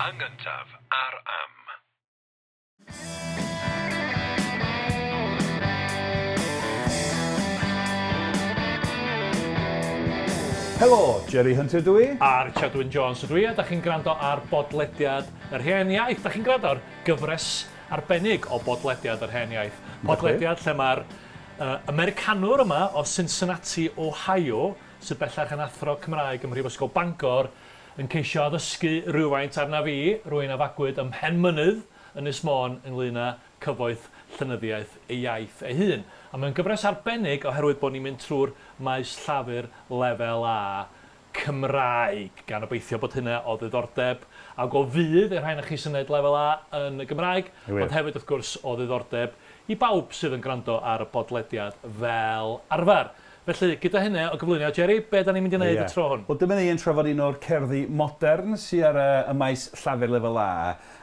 Yn gyntaf ar Am. Helo, Jerry Hunter dw i. A Richard Wyn Jones ydw i, a da chi'n gwrando ar bodlediad Yr Hen Iaith. Da chi'n gwrando ar gyfres arbennig o bodlediad Yr Hen Iaith. Podlediad lle mae'r uh, Americanwr yma o Cincinnati, Ohio, sydd bellach yn athro Cymraeg ym Mhrifysgol Bangor, yn ceisio addysgu rywfaint arnaf fi, rwy'n a fagwyd ym Mhenmynydd, Ynys Môn, ynglŷn â cyfoeth llenyddiaeth ei iaith ei hun. A mae'n gyfres arbennig oherwydd bod ni'n mynd trwy'r maes llafur Lefel A Cymraeg, gan obeithio bod hynna o ddiddordeb ac o fudd i'r rhai ohonoch chi sy'n wneud Lefel A yn y Gymraeg, ond hefyd wrth gwrs o ddiddordeb i bawb sydd yn gwrando ar y bodlediad fel arfer. Felly, gyda hynna o gyflwyniad, Jerry, be da ni'n mynd i wneud y tro hwn? Wel, dyma ni yn trafod un o'r cerddi modern sy ar y y maes llafur Lefel A.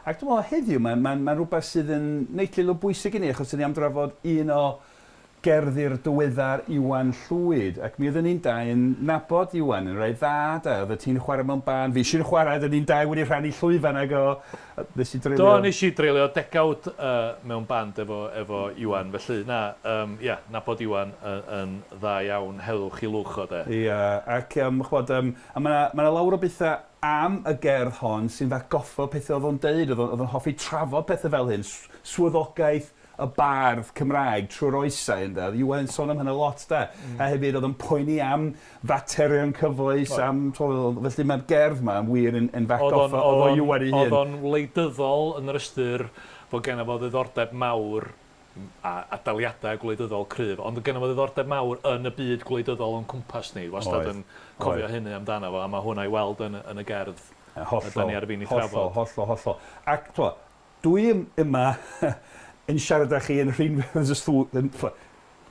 Ac dwi'n meddwl heddiw, mae'n mae'n mae'n rhywbeth sydd yn neilltuol o bwysig i ni, achos 'dan ni am drafod un o gerddi'r diweddar Iwan Llwyd. Ac mi oedden ni'n dau yn nabod Iwan yn reit dda, de. Oeddet ti'n chwarae mewn band, fi sy'n chwarae, oedden ni'n dau wedi rhannu llwyfan ag o. Nes i dreulio... Do, nes i dreulio degawd mewn band efo efo Iwan, felly na, yym ia, nabod Iwan yn yn dda iawn, heddwch i lwch o de. Ia, ac yym ch'mod yym a ma' 'na ma' 'na lawer o betha am y gerdd hon sy'n f'atgoffa o pethe o'dd o'n deud, o'dd o'n o'dd o'n hoffi trafod pethe fel hyn, swyddogaeth y bardd Cymraeg trwy'r oesau ynde? Oedd Iwan yn sôn am hynna lot de. A hefyd oedd yn poeni am faterion cyfoes, am, t'mo', felly mae'r gerdd 'ma yn wir yn yn f'atgoffa o Iwan ei hun. Oedd o'n wleidyddol yn yr ystyr fod genno fo ddiddordeb mawr a a daliadau gwleidyddol cryf, ond genno fo ddiddordeb mawr yn y byd gwleidyddol o'n cwmpas ni, wastad yn cofio hynny amdano fo, a mae hwnna i weld yn yn y gerdd ydan ni ar fin ei thrafod. Hollol, hollol, hollol. Ac t'mo', Dwi yma yn siarad â chi yn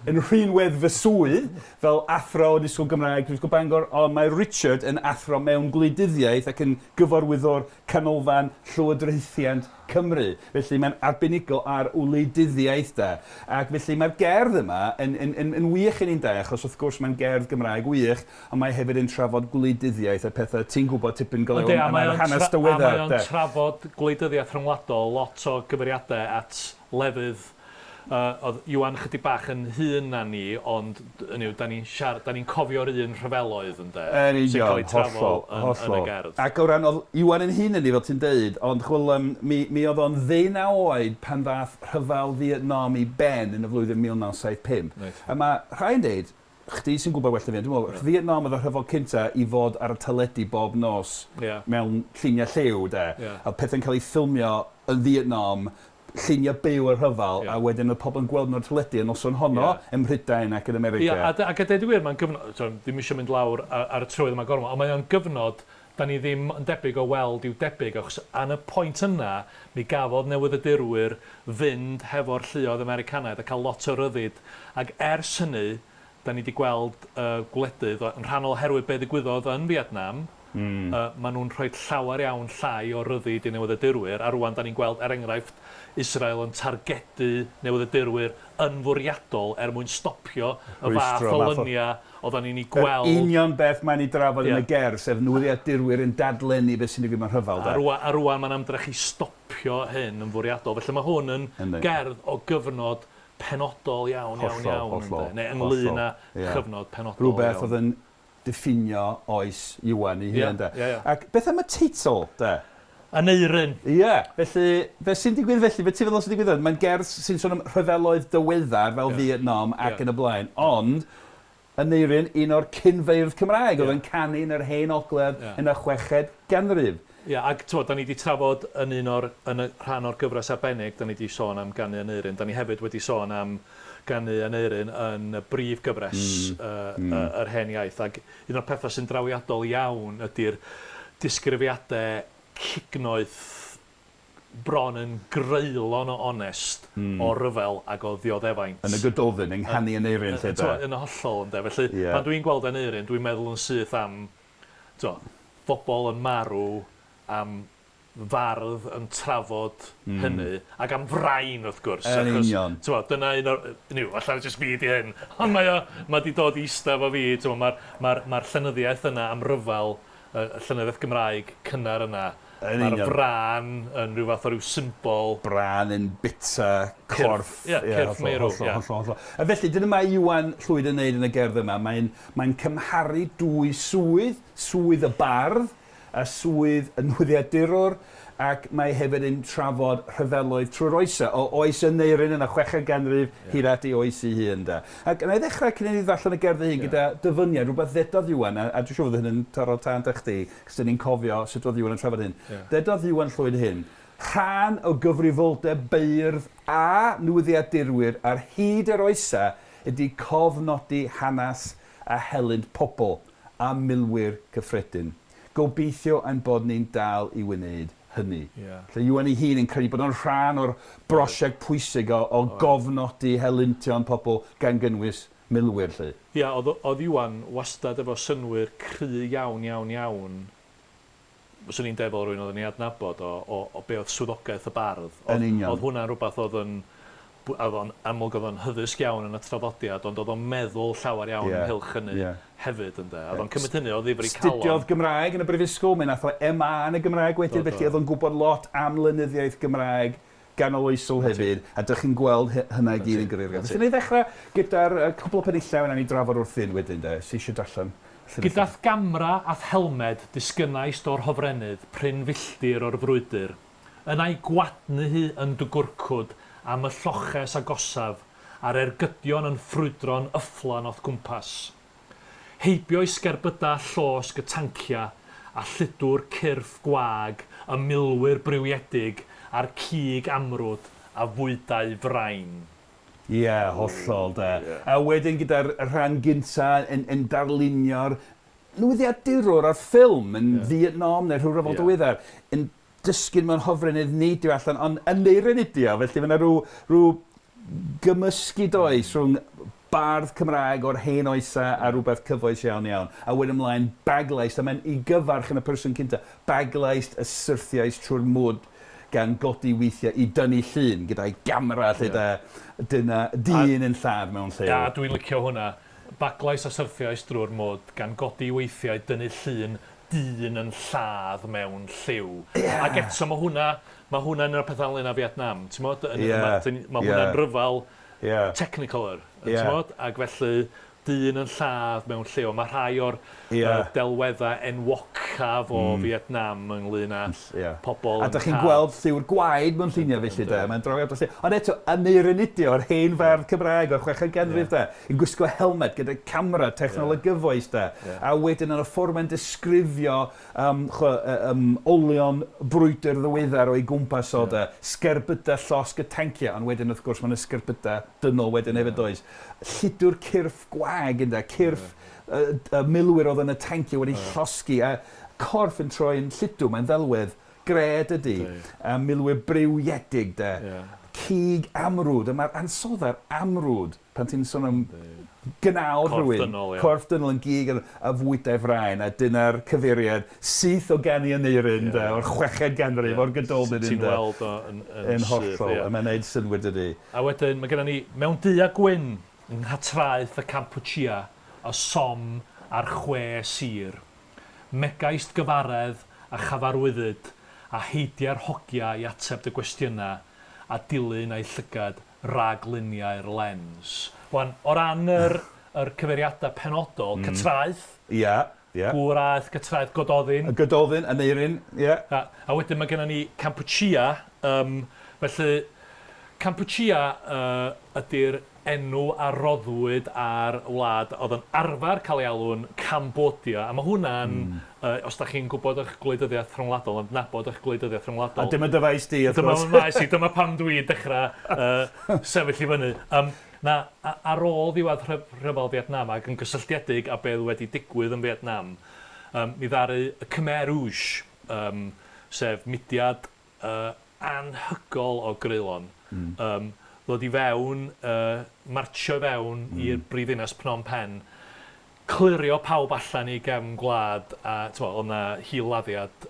yn rhinwedd fy swydd fel athro yn Ysgol Gymraeg Prifysgol Bangor, ond mae Richard yn athro mewn gwleidyddiaeth ac yn gyfarwyddwr Canolfan Llywodraethiant Cymru. Felly mae'n arbenigo ar wleidyddiaeth de. Ac felly mae'r gerdd yma yn yn yn yn wych i ni'n dau achos wrth gwrs mae'n gerdd Gymraeg wych, Ond mae hefyd yn trafod gwleidyddiaeth a pethau ti'n gwybod tipyn go lew am yr hanes diweddar. A mae o'n trafod gwleidyddiaeth rhyngwladol, lot o gyfeiriadau at lefydd oedd Iwan chydig bach yn hŷn na ni, ond hynny yw, 'da ni'n siarad, 'da ni'n cofio'r un rhyfeloedd ynde? Yn union, hollol, hollol. Ac o ran, oedd Iwan yn hŷn na ni fel ti'n deud, ond ch'wel yym mi mi oedd o'n ddeunaw oed pan ddath rhyfel Fietnam i ben yn y flwyddyn 1975. Reit. A ma' rhai yn deud, Chdi sy'n gwybod well na fi, ond dwi'n meddwl, Vietnam oedd y rhyfel cynta i fod ar y teledu bob nos mewn lluniau lliw, de. Yeah. A pethau'n cael eu ffilmio yn Vietnam, lluniau byw o'r rhyfel, a wedyn oedd pobl yn gweld nhw ar y teledu y noson honno ym Mhrydain ac yn America. Ia, a ac a deud y gwir, mae'n gyfnod, tibod, ddim eisiau mynd lawr ar y trywydd yma gormod, ond mae o'n gyfnod 'da ni ddim yn debyg o weld i'w debyg, achos yn y pwynt yna, mi gafodd newyddiadurwyr fynd hefo'r lluoedd Americanaidd a cael lot o ryddid, ac ers hynny, 'da ni 'di gweld y gwledydd, yn rhannol oherwydd be ddigwyddodd yn Fietnam, maen nhw'n rhoi llawer iawn llai o ryddid i newyddiadurwyr, a rŵan 'da ni'n gweld, er enghraifft, Israel yn targedu newyddiadurwyr yn fwriadol er mwyn stopio y fath o luniau oeddan ni'n eu gweld. Yr union beth mae'n ei drafod yn y gerdd, sef newyddiadurwyr yn dadlennu beth sy'n digwydd mewn rhyfel, de. A rŵan mae'n ymdrech i stopio hyn yn fwriadol. Felly mae hwn yn gerdd o gyfnod penodol iawn, iawn, iawn, ynde? Neu ynglŷn â chyfnod penodol iawn. Rhywbeth oedd yn diffinio oes Iwan ei hun, de. Ac beth am y teitl, de? Aneurin. Ie, felly, be sy'n digwydd felly? Be ti'n feddwl sy'n digwydd? Mae'n gerdd sy'n sôn am rhyfeloedd diweddar fel Vietnam ac yn y blaen, ond Aneurin, un o'r cyn-feirdd Cymraeg oedd yn canu yn yr Hen Ogledd yn y chweched ganrif. Ie, ac t'mod, 'dan ni 'di trafod yn un o'r, yn y rhan o'r gyfres arbennig, 'dan ni 'di sôn am ganu Aneurin. 'Dan ni hefyd wedi sôn am ganu Aneurin yn y brif gyfres, Yr Hen Iaith, ac un o'r pethau sy'n drawiadol iawn ydy'r disgrifiadau cignoeth bron yn greulon o onest o ryfel ac o ddioddefaint. Yn y Gododdin, yng nghanu Aneurin 'lly de. Yn hollol ynde. Felly pan dwi'n gweld Aneurin dwi'n meddwl yn syth am t'mo' bobl yn marw am fardd yn trafod hynny, ac am frain wrth gwrs. Yn union. Achos, t'mo', dyna un o'r... Hynny yw, falle jyst fi 'di hyn, ond mae o, mae 'di dod i ista efo fi, t'mo', ma'r, ma'r, ma'r llenyddiaeth yna am ryfel, y llenyddiaeth Gymraeg cynnar yna, Yn Mae'r union. frân yn rhyw fath o ryw symbol. Brân yn bita corff. Ie, cyrff meirw, Hollol, ie. hollol, hollol. A felly, dyna mae Iwan Llwyd yn neud yn y gerdd yma. Mae'n mae cymharu dwy swydd, swydd y bardd a swydd y newyddiadurwr, ac mae hefyd yn trafod rhyfeloedd trwy'r oesau, o oes Aneurin yn y chweched ganrif hyd at ei oes ei hun. Da. Ac wna i ddechrau cyn i ni ddarllen y gerdd ei hun gyda dyfyniad, rhywbeth ddedodd Iwan, a dwi'n siŵr fod hyn yn taro tân 'da chdi, 'chos 'dyn ni'n cofio sut oedd Iwan yn trafod hyn. Dedodd Iwan Llwyd hyn, Rhan o gyfrifoldeb beirdd a newyddiadurwyr ar hyd yr oesau ydy cofnodi hanes a helynt pobl a milwyr cyffredin. Gobeithio ein bod ni'n dal i wneud hynny. Lle Iwan ei hun yn credu bod o'n rhan o'r brosiect pwysig o o gofnodi helyntion pobl gan gynnwys milwyr 'lly. Ia, oedd oedd Iwan wastad efo synnwyr cry iawn, iawn, iawn, fyswn i'n deud fel rhywun oedd yn ei adnabod o, o o be oedd swyddogaeth y bardd. Yn union. Oedd hwnna'n rhywbeth oedd yn oedd o'n amlwg oedd o'n hyddysg iawn yn y traddodiad, ond oedd o'n meddwl llawer iawn ynghylch hynny hefyd, ynde. Oedd o'n cymryd hynny o ddifri calon. Astudiodd Gymraeg yn y brifysgol, mi nath o MA yn y Gymraeg wedyn, felly oedd o'n gwybod lot am lenyddiaeth Gymraeg ganoloesol hefyd, a dych chi'n gweld hynna i gyd yn gryf. Felly, wna i ddechrau gyda'r cwpl o penillau, a wnawn ni drafod wrthyn wedyn, de, sy eisiau darllen. Gyda'th gamera a'th helmed, disgynnaist o'r hofrennydd prin filltir o'r frwydr. Yna ei gwadnu hi yn dy gwrcwd am y lloches agosaf, a'r ergydion yn ffrwydro'n yfflon o'th gwmpas. Heibio'i sgerbydau llosg y tanciau, a lludw'r cyrff gwag, y milwyr briwiedig, a'r cig amrwd a fwydai frain. Ie, hollol de. A wedyn gyda'r rhan gynta yn yn darlunio'r newyddiadurwr ar ffilm yn Vietnam neu rhyw ryfel diweddar, yn dysgu mewn hofrennydd neidio allan, ond Aneurin ydi o, felly mae 'na rhyw, rhyw gymysgu does rhwng bardd Cymraeg o'r hen oesau a rhywbeth cyfoes iawn iawn. A wedyn ymlaen, baglaist, a mae'n i gyfarch yn y person cynta, baglaist y syrthiais trwy'r mwd gan godi weithiau i dynnu llun gyda'i gamera lle de, dyna dyn yn lladd mewn lliw. A dwi'n licio hwnna. Baglais a syrthiais drwy'r mwd gan godi weithiau i dynnu llun dyn yn lladd mewn lliw. Ac eto ma' hwnna, ma' hwnna'n un o'r pethau ynglyn â Vietnam, t'mod? Yn ma' ma' hwnna'n ryfel technicolor, t'mod? Ac felly dyn yn lladd mewn lliw. Mae rhai o'r delweddau enwocaf o Vietnam ynglyn â pobl yn A dych chi'n gweld lliw'r gwaed mewn lluniau felly de, mae'n drawiadol 'lly. Ond eto, Aneurin ydi o, yr hen fardd Cymraeg o'r chweched ganrif de, yn gwisgo helmet gyda camera technoleg gyfoes de, a wedyn yn y ffordd mae'n disgrifio yym ch'mo' yy yym olion brwydr ddiweddar o'i gwmpas o de, sgerbydau llosg y tanciau, ond wedyn wrth gwrs ma' 'na sgerbydau dynol wedyn hefyd does. Lludw'r cyrff gwag ynde, cyrff yy y milwyr oedd yn y tanciau wedi llosgi a corff yn troi'n lludw, mae'n ddelwedd gred ydy, a milwyr briwiedig de, cig amrwd, a mae'r ansoddair amrwd, pan ti'n sôn am gnawd rhywun, dynol, ie. Corff dynol yn gig a fwydau frain, a dyna'r cyfeiriad syth o ganu Aneurin de, o'r chweched ganrif, o'r Gododdin Ti'n ynde. weld o yn, yn, Yn syth, hollol, ie. a mae'n neud synnwyr dydi. A wedyn mae gennym ni mewn du a gwyn yng Nghatraeth y Kampuchea, y Somme a'r Chwe Sir. Megaist gyfaredd a chyfarwyddyd a heidia'r hogia i ateb dy gwestiynau a dilyn â'i llygad rhagluniau'r lens. Wan, o ran yr, yr cyfeiriadau penodol, Catraeth, Ia, ia. Gŵr aeth Catraeth Gododdin. Y Gododdin, Aneurin, ia. A wedyn mae gennym ni Kampuchea, felly Kampuchea ydy'r enw a roddwyd ar wlad oedd yn arfer cael ei alw'n Cambodia, a mae hwnna'n, os da chi'n gwybod eich gwleidyddiaeth rhyngwladol, yn adnabod eich gwleidyddiaeth rhyngwladol. A dyma dy faes di, wrth Dyma gwrs. fy maes i, dyma pam dwi'n dechrau sefyll i fyny. Na, ar ôl ddiwedd rhyfel Vietnam ac yn gysylltiedig â beth wedi digwydd yn Vietnam, mi ddaru y Khmer Rouge, sef mudiad anhygoel o greulon, ddod i fewn, martsio i fewn i'r brifddinas Phnom Penh, clirio pawb allan i gefn gwlad, a t'mo', oedd 'na hil-laddiad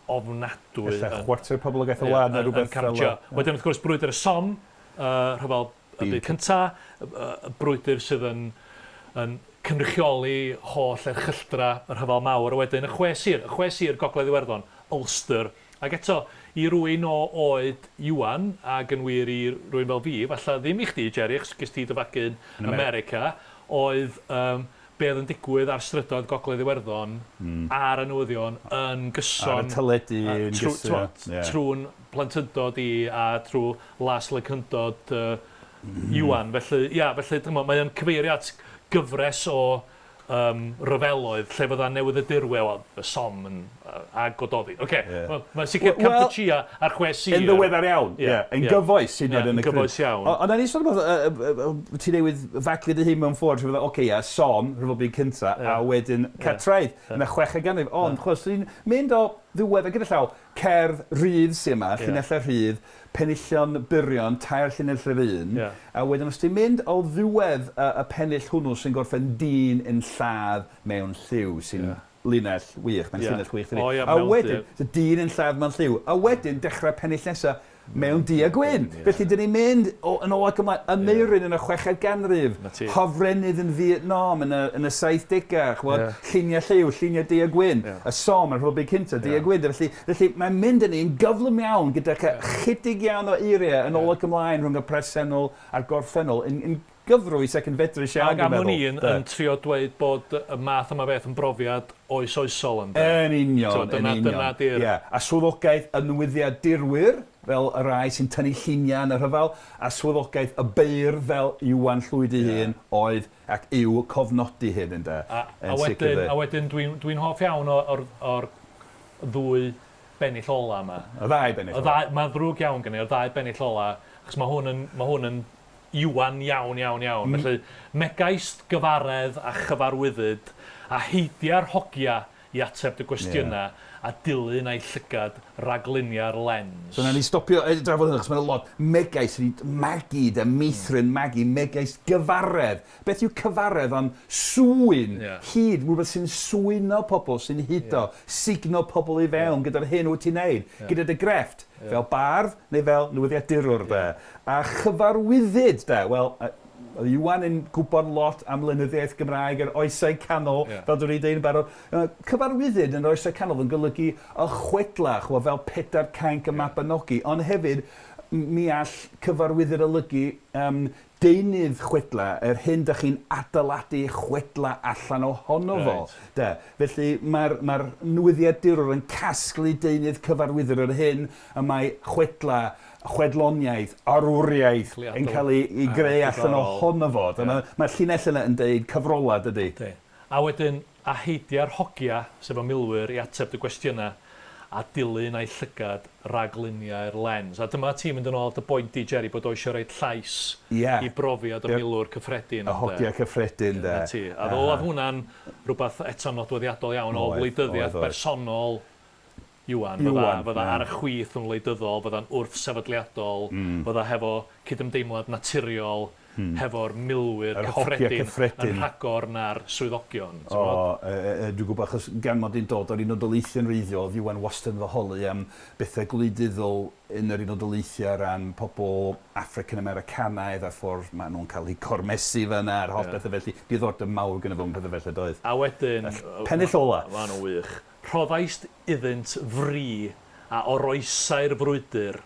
ofnadwy. Ella chwarter poblogaeth y wlad neu rhywbeth fel 'na. Wedyn wrth gwrs brwydr y Somme, rhyfel y byd cynta, y brwydr sydd yn yn cynrychioli holl erchylltra y rhyfel mawr, a wedyn y chwe sir, y chwe sir Gogledd Iwerddon, Ulster, Ac eto, i rywun o oed Iwan, ac yn wir i rywun fel fi, falle ddim i chdi, Jerry, achos ges ti dy fagu yn America, oedd yym be oedd yn digwydd ar strydoedd Gogledd Iwerddon ar y newyddion yn gyson. Ar y teledu yn gyson, ie. Trwy'n plentyndod i a trwy las lencyndod Iwan. Felly, ia, felly, chimod, mae o'n cyfeirio at gyfres o yym ryfeloedd lle fydda newyddiadurwyr, wel, y Somme yn a Gododdin. Ocê, wel, mae'n sicr Kampuchea a'r Chwe Sir. Yn ddiweddar iawn, ie. Yn gyfoes, hyd yn oed yn y Yn gyfoes iawn. Ond o'n i'n sôn am rywbeth, ti newydd faglu dy hun mewn ffordd, rhyfedd, ocê, ie, Somme, Rhyfel Byd Cynta, a wedyn Catraeth yn y chweched ganrif. Ond, ch'mod, os ti'n mynd o ddiwedd, a gyda llaw, cerdd rhydd sy yma, llinellau rhydd, penillion byrion, tair llinell yr un, a wedyn os ti'n mynd o ddiwedd y y pennill hwnnw sy'n gorffen dyn yn lladd mewn lliw, sy'n linell wych, mae'n llinell wych dydi? A wedyn, dyn yn lladd mewn lliw, a wedyn dechrau pennill nesa mewn du a gwyn. Felly dyn ni'n mynd o, yn ôl ac ymlaen, Aneurin yn y chweched ganrif, hofrennydd yn Vietnam yn y, yn y 70au, ch'mod, lluniau lliw, lluniau du a gwyn, y Somme, y Rhyfel Byd Cynta, du a gwyn. Felly, Felly, mae'n mynd â ni yn gyflym iawn gyda chydig iawn o eiriau yn ôl ac ymlaen rhwng y presennol a'r gorffennol, yn, yn gyfrwys ac yn fedrus iawn, dwi'n meddwl. Ac am wn i yn, yn trio dweud bod y math yma beth yn brofiad oes oesol, ynde? Yn union, yn union. Dyna di'r... Ie, a swyddogaeth y newyddiadurwyr, fel y rhai sy'n tynnu lluniau yn y rhyfel, a swyddogaeth y beirdd fel Iwan Llwyd ei hun, oedd ac yw cofnodi hyn, ynde? A, a wedyn, a wedyn dwi'n dwi hoff iawn o'r, or ddwy bennill ola 'ma. Y ddau bennill ola. Y ddau, mae'n ddrwg iawn gen i, y ddau bennill ola, achos mae hwn yn, mae hwn yn Iwan iawn, iawn, iawn. Felly, megaist gyfaredd a chyfarwyddyd, a heidia'r hogia i ateb dy gwestiynau, a dilyn â'i llygad ragluniau'r lens. So, wnawn ni stopio drafod hyn, achos mae'n lot. Megais, ni magu, de, meithrin, magu, megais gyfaredd. Beth yw cyfaredd ond swyn, hud, rhywbeth sy'n swyno pobl, sy'n hudo, sugno pobl i fewn gyda'r hyn wyt ti'n neud, gyda dy grefft, fel bardd neu fel newyddiadurwr de. A chyfarwyddyd de, wel, oedd Iwan yn gwybod lot am lenyddiaeth Gymraeg yr Oesau Canol, fel dwi wedi deud yn barod. Cyfarwyddyd yn yr Oesau Canol yn golygu y chwedlau, ch'mod, fel Pedair Cainc y Mabinogi, ond hefyd mi all cyfarwyddyd olygu yym deunydd chwedlau, yr hyn dach chi'n adeiladu chwedlau allan ohono fo. Reit. De. Felly mae'r mae'r newyddiadurwr yn casglu deunydd cyfarwyddwr yr hyn y mae chwedlau, chwedloniaeth, arwriaeth yn cael ei ei greu allan ohono fo. Dyna mae'r llinell yna yn deud cyfrolau, dydy? Yndi. A wedyn a heidia'r hogia, sef y milwyr, i ateb dy gwestiynau, a dilyn â'i llygad ragluniau'r lens. A dyma ti'n mynd yn ôl at dy boint di, Jerry, bod o eisiau rhoid llais i brofiad y milwr cyffredin, ynde? Y hogia cyffredin, de. 'Na ti. A oedd hwnna'n rhywbeth eto nodweddiadol iawn o wleidyddiaeth bersonol Iwan. Fydda, fydda ar y chwith yn wleidyddol, fydda'n wrth-sefydliadol, fydda hefo cydymdeimlad naturiol hefo'r milwyr cyffredin yn rhagor na'r swyddogion, ti'n gwbod? O, dwi'n gwybod, achos gan mod i'n dod o'r Unol Daleithiau yn wreiddiol, oedd Iwan wastad yn fy holi am bethau gwleidyddol yn yr Unol Daleithiau o ran pobl African Americanaidd a'r ffordd maen nhw'n cael eu cormesu fan'na a'r holl bethau felly. Diddordeb mawr gynno fo mewn pethau felly, doedd? A wedyn... Pennill ola. Maen nhw'n wych. Rhoddaist iddynt fri a oroesai'r frwydr,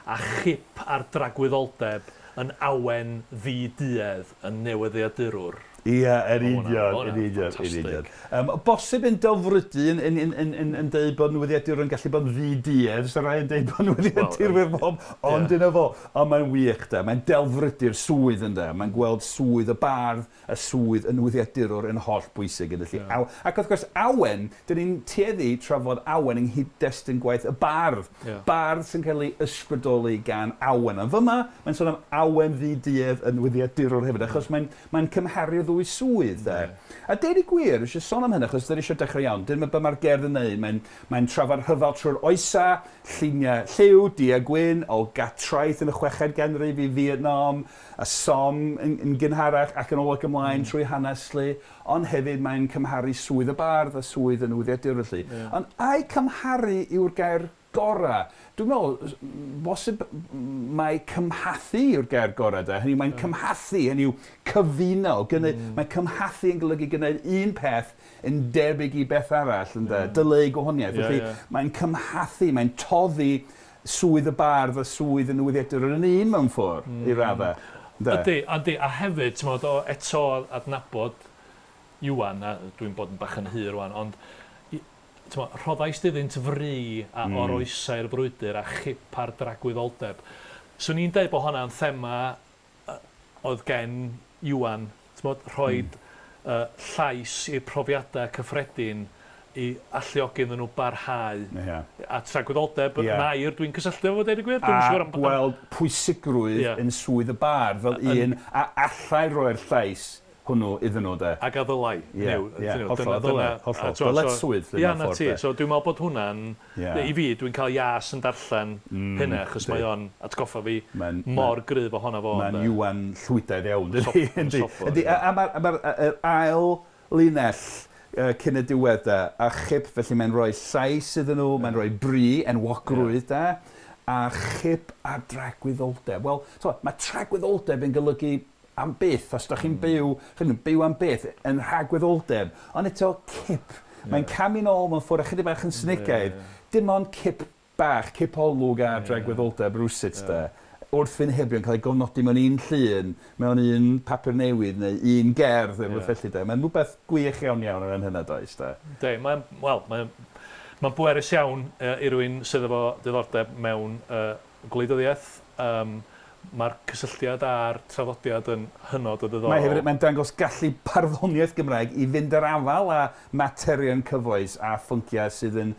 a chip ar dragwyddoldeb yn awen ddi-duedd y newyddiadurwr. Ia, yn union, yn union, yn union. Yym, bosib yn delfrydu yn yn yn yn yn yn deud bod newyddiadurwr yn gallu bod yn ddi-duedd, 'sa rai yn deud bod newyddiadurwyr bob, ond dyna fo. Ond mae'n wych de, mae'n delfrydu'r swydd ynde, mae'n gweld swydd y bardd, y swydd y newyddiadurwr yn holl bwysig yn y lle. Yeah. Ac wrth gwrs, awen, dyn ni'n tueddu trafod awen yng nghyd-destun gwaith y bardd. Yeah. Bardd sy'n cael ei ysbrydoli gan awen. Ond fyma, mae'n sôn am awen ddi-duedd y newyddiadurwr hefyd, achos mae'n mae cymharu'r ddwy swydd. De. Yeah. A deud y gwir, eisiau sôn am hyn, achos dyn eisiau dechrau iawn. Dyna be mae'r gerdd yn neud. Mae'n mae trafod rhyfel trwy'r oesau, lluniau lliw, du a gwyn, o Gatraeth yn y chweched ganrif i Vietnam, a Somme yn yn gynharach ac yn ôl ac ymlaen trwy hanes 'lly, ond hefyd mae'n cymharu swydd y bardd a swydd y newyddiadurwr 'lly. Ond ai cymharu yw'r gair gorau? Dwi'n meddwl, bosib mai cymhathu yw'r gair gorau de. Hynny yw, mae'n cymhathu, hynny yw cyfuno. Gynnu, Mae cymhathu yn golygu gwneud un peth yn debyg i beth arall, ynde? Dileu gwahaniaeth. Felly, mae'n cymhathu, mae'n toddi swydd y bardd a swydd y newyddiadurwr yn un mewn ffordd, i raddau. Ynde? Ydy, ydy, a hefyd, t'mod, o eto adnabod Iwan, a dwi'n bod yn bach yn hir rwan, ond i- t'mo', rhoddaist iddynt fri a oroesai'r frwydr a chip ar dragwyddoldeb. 'Swn i'n deud bod hwnna'n thema oedd gen Iwan, t'mod, rhoid llais i'r profiadau cyffredin i alluogi iddyn nhw barhau. Ia. A tragwyddoldeb yn air dwi'n cysylltu efo fo, deud y gwir. Dwi'm yn siŵr am... A gweld pwysigrwydd yn swydd y bardd fel un a allai roi'r llais hwnnw iddyn nhw de. Ac a ddylai. Ie, ie, hollol, a ddylai, hollol. Dyletswydd Ia, 'na ti. So dwi'n meddwl bod hwnna'n... I fi, dwi'n cael ias yn darllen hynna, achos mae o'n atgoffa fi mor gryf ohono fo. Mae'n Iwan Llwydaidd iawn, dydy? Yndi. Yndi, a mae'r ail linell cyn y diwedd de, a chip, felly mae'n rhoi llais iddyn nhw, mae'n rhoi bri, enwogrwydd de, a chip ar dragwyddoldeb. Wel, t'mod, mae tragwyddoldeb yn golygu am byth, os dach chi'n byw, chi'n byw am byth, yn rhagwyddoldeb, ond eto cip. Mae'n camu'n ôl mewn ffordd ychydig bach yn sinigaidd, dim ond cip bach, cipolwg ar dragwyddoldeb rywsut de, wrth fynd hebio yn cael ei gofnodi mewn un llun, mewn un papur newydd neu un gerdd neu rhywbeth felly de. Mae'n rhywbeth gwych iawn iawn o ran hynna does de. Yndi, mae'n, wel, mae'n mae'n bwerus iawn i rywun sydd efo diddordeb mewn gwleidyddiaeth. Yym, mae'r cysylltiad â'r traddodiad yn hynod o ddiddorol. Mae hefyd, mae'n dangos gallu barddoniaeth Gymraeg i fynd i'r afael â materion cyfoes a phynciau sydd yn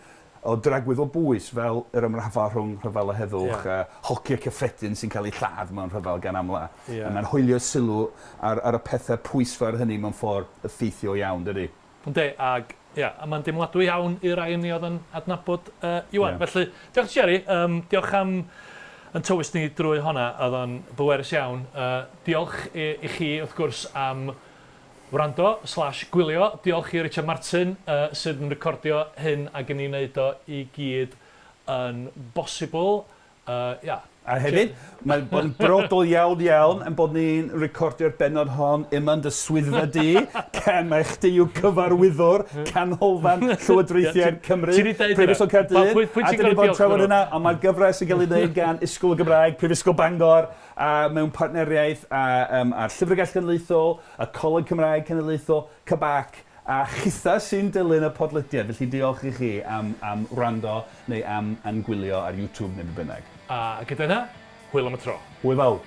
o dragwydd o bwys, fel yr ymrafael rhwng rhyfel a heddwch, a hogia cyffredin sy'n cael eu lladd mewn rhyfel gan amla. A mae'n hoelio sylw ar ar y pethau pwysfawr hynny mewn ffordd effeithiol iawn, dydy? Yndi, ag ia, a mae'n deimladwy iawn i'r rai o ni oedd yn adnabod Iwan. Felly, diolch Jerry, diolch am yn tywys ni drwy honna, oedd o'n bwerus iawn. Diolch i, i chi, wrth gwrs, am wrando slash gwylio. Diolch i Richard Martin sydd yn recordio hyn ac yn ei wneud o i gyd yn bosibl. Ia. A hefyd, mae'n bod yn brodol iawn iawn ein bod ni'n recordio'r bennod hon yma yn dy swyddfa di, gan mai chdi yw cyfarwyddwr Canolfan Llywodraethiant Cymru, Prifysgol Caerdydd, a dyn ni bod yn trafod hynna, ond mae'r gyfres yn cael ei wneud gan Ysgol y Gymraeg, Prifysgol Bangor, a mewn partneriaeth â, um, â'r Llyfrgell Genedlaethol, y Coleg Cymraeg Cenedlaethol, CBAC, A chitha sy'n dilyn y podlediad, felly diolch i chi am am wrando neu am ein gwylio ar YouTube neu be bynnag. A gyda hynna, hwyl am y tro. Hwyl fawr.